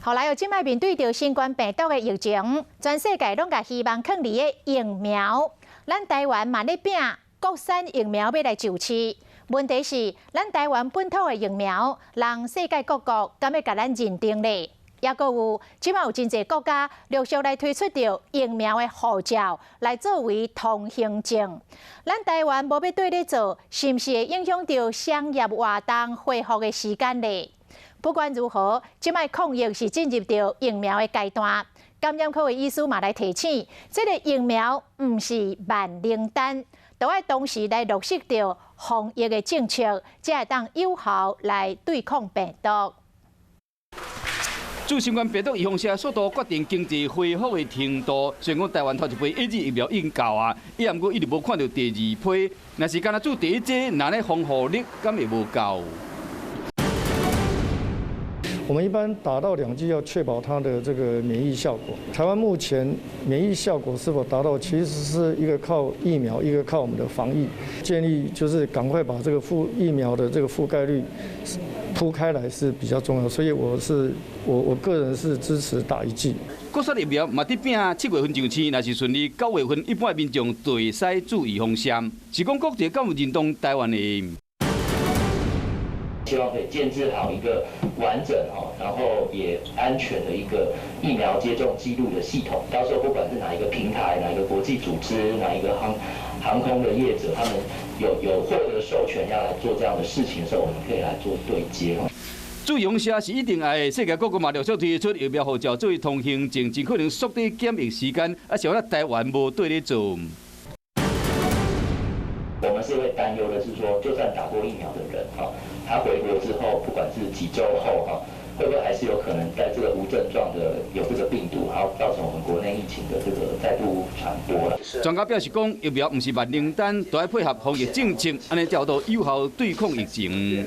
後來又這擺面對著新冠病毒的疫情，全世界攏共希望囥佇个疫苗，咱台灣嘛咧拚國產疫苗欲來上市。問題是，咱台灣本土的疫苗，人世界各國敢欲共咱認定咧？抑閣有，這擺有真濟國家陸續來推出著疫苗的護照，來作為通行證。咱台灣無欲綴咧做，是毋是會影響著商業活動恢復的時間咧？不管如何，這擺抗疫是進入著疫苗的階段。感染科的醫師嘛來提醒，這個疫苗毋是萬靈丹，都愛同時來落實著防疫的政策，才會當有效來對抗病毒。自新冠病毒預防射速度決定經濟恢復的程度。雖然講台灣頭一批 AZ 疫苗已經到啊，伊毋過一直無看著第二批。若是干焦注第一劑，那咧防護力敢會無夠？我們一般打到2劑，要確保它的這個免疫效果。台灣目前免疫效果是否達到，其實是一個靠疫苗，一個靠我們的防疫。建議就是趕快把這個覆疫苗的這個覆蓋率鋪開來是比較重要。所以我個人是支持打一劑。國產疫苗嘛佇拚7月份上市，若是順利，9月份一般民眾就會使注預防針。是講國際敢有認同台灣的？希望可以建置好一個完整哈，然後也安全的一個疫苗接種記錄的系統。到時候不管是哪一個平台、哪一個國際組織、哪一個航空的業者，他們有獲得授權要來做這樣的事情的時候，我們可以來做對接。注預防射是一定愛，世界各國嘛陸續推出疫苗護照作為通行證，盡可能縮短檢疫時間。啊，是咱台灣無綴咧做。我們是會擔憂的是說，就算打過疫苗的人，哈，他回國之後，不管是幾週後，哈，會不會還是有可能在這個無症狀的有這個病毒，然後造成我們國內疫情的這個再度傳播了。專家表示講，疫苗毋是萬靈丹，都愛配合防疫政策，按呢才有效對抗疫情。